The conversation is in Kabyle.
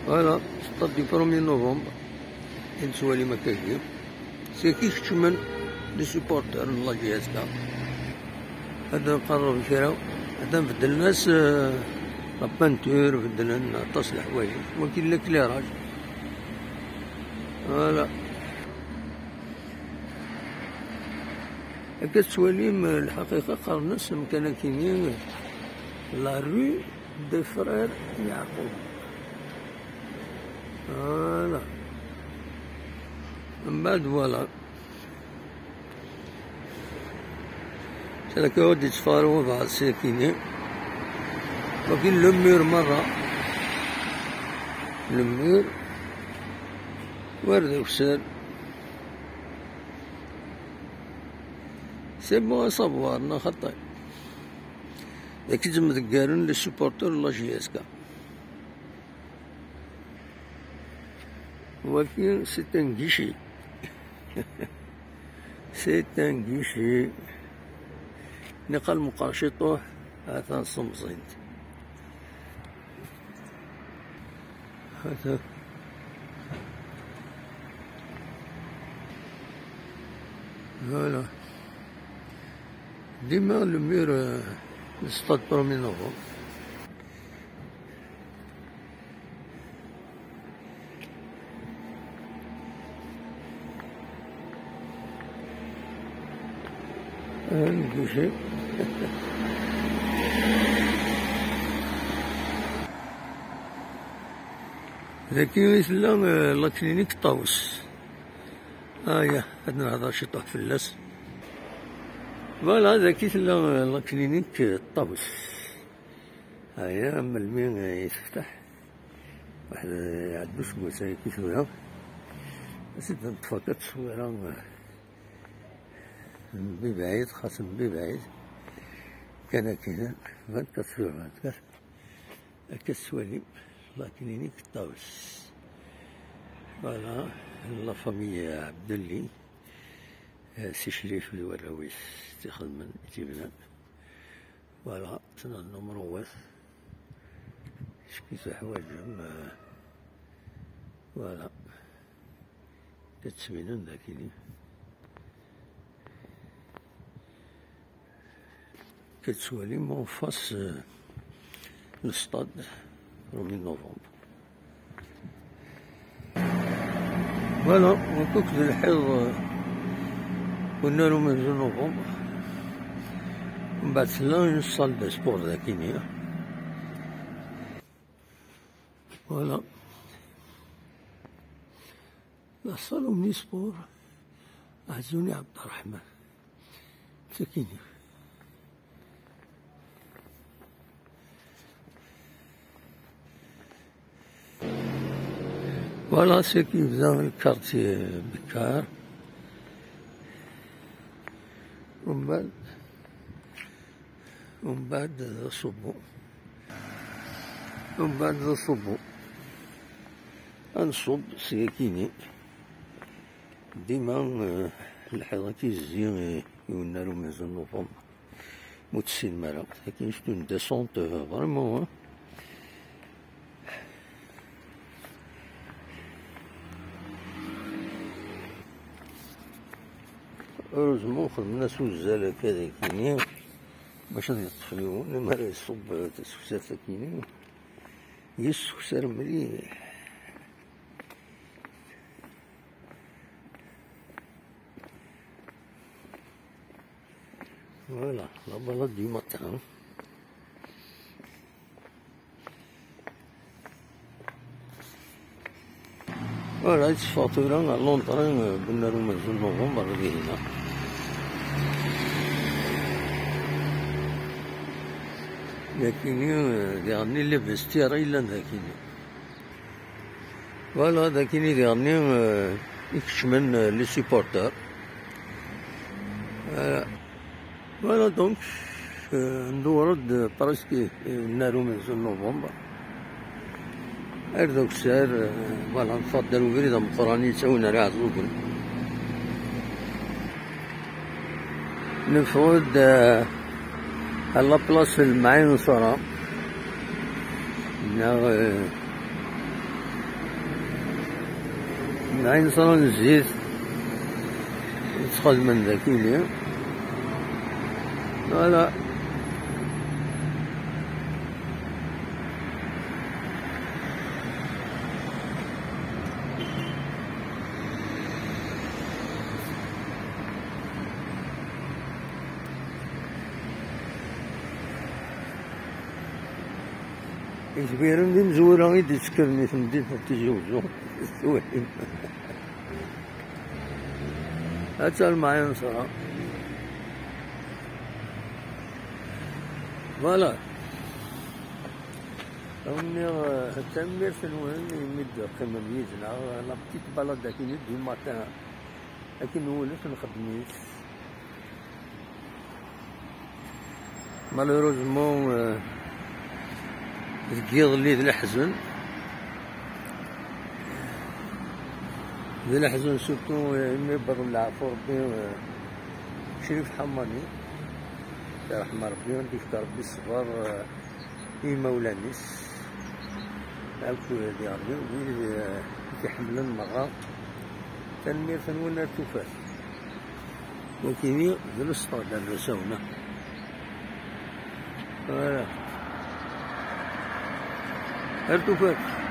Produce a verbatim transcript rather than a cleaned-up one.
Voilà, stade du premier novembre. I nettwali akkagi. C'est qui keččmen les supporters n la J S K. Ad nqerreb kra. Ad nbeddlen-as, euh, la peinture, beddlen aṭas n leḥwayeǧ. Wagi l'éclairage. Voilà. Akka tettwalim, lḥaqiqa qqaren-as amkan akini la rue des frères Yacoub. Voilà. Mbeɛd, voilà. Tlaka ur d-yetteffeɣ ara wabɛaḍ s akini. Wagi le mur merra. Le mur. War d akessar. C'est bon à savoir, neɣ xaṭi? Dagi i d-mdeggaren les supporters n la J S K. Wagi, c'est un guichet. C'est un guichet. Niqal meqqer ciṭuḥ, atan semẓint. Atan. Voilà. Dima le mur, euh, n stade premier novembre. Un guichet. Dagi i tella, euh, la clinique Ṭawes. Aya, ad nehḍer ciṭuḥ fell-as. Voilà, dagi tella, euh, la clinique, euh, Ṭawes. Aya, melmi, euh, i tefteḥ? Waḥed, euh, iɛedda useggas ayagi tura. As-d-neṭṭef akka tteswira, euh, mebɛid, xas mebɛid. Kan akka, vingt-quatre sur vingt-quatre. Akka tettwalim, la clinique Ṭawes. Voilà, la famille Abdelli, euh, si Crif d warraw-is, i t-ixedmen, i t-ibnan. Voilà, tnan numru wat. Acu i teḥwaǧem, euh, voilà. Ad ttbinen dagi. Ad tettwalim en face, euh, le stade, premier novembre. Voilà, donc, d lḥiḍ, euh, unnar umenzu novembre. Mbeɛd tella une salle de sport dagi. Voilà. La salle omnisport Azuni Abderrahman. C'est fini. Voilà ce qui faisait le quartier Bekkar. ومن بعد، ومن بعد صبوا. ومن بعد صبوا. أنصب سيكيني. Dima, euh, lḥiḍ-agi yezzi, euh, i unnar umenzu n November. Ur tessinem ara. Akken c'est une descente, euh, vraiment, hein. Heureusement, xedmen-as uzzal akka dagini, bac ad yeṭṭef yiwen, mi ara iṣubb, euh, tasuksaft akini. Yessuksar mliḥ. Voilà, la balade du matin. Voilà, yetteffeɣ tura à l'entrée, euh, n unnar umenzu n November deg hina. Dagini, euh, diɣenni les vestiaires i yellan dagini. Voilà, dagini diɣenni, euh, i keččmen, euh, les supporters. Euh, voilà, donc, euh, ndewwer-d presque, euh, unnar umenzu n November. Ar d akessar, euh, voilà, neffeɣ-d ar ubrid ameqqran yettawin ar Iɛeẓẓugen. Neffeɣ-d, euh, à la place n Lmaɛi Nṣara. Neɣ, euh, Nɛin ṣṣra n zzit ttxedmen daki-ni. Voilà. Itbiren d imezwura i d-ittekkren i temdint n Tizi Uzzu. Ad talem ɛyan ṣṣra. Voilà. Awen-nniɣ, eh, tanemmirt-nwen imi d-teqqimem yid-neɣ. La petite balade akkin du matin. Akken nwulef nxeddem-itt. Malheureusement, euh, deg yiḍelli d leḥzen. D leḥzen surtout, euh, imi wweḍ leɛfu Rebbi, euh, Crif Ḥamani. Ṛeḥma Rebbi, ad d-ifk Rebbi ṣṣber, euh, i yimawlan-is. Akk d iɣerbi, wid, eh, i t-iḥemmlen merra. Tanemmirt-nwen ar tufat. Nekkini d lesteɣ d rrus-awen. Voilà. Ar tufat.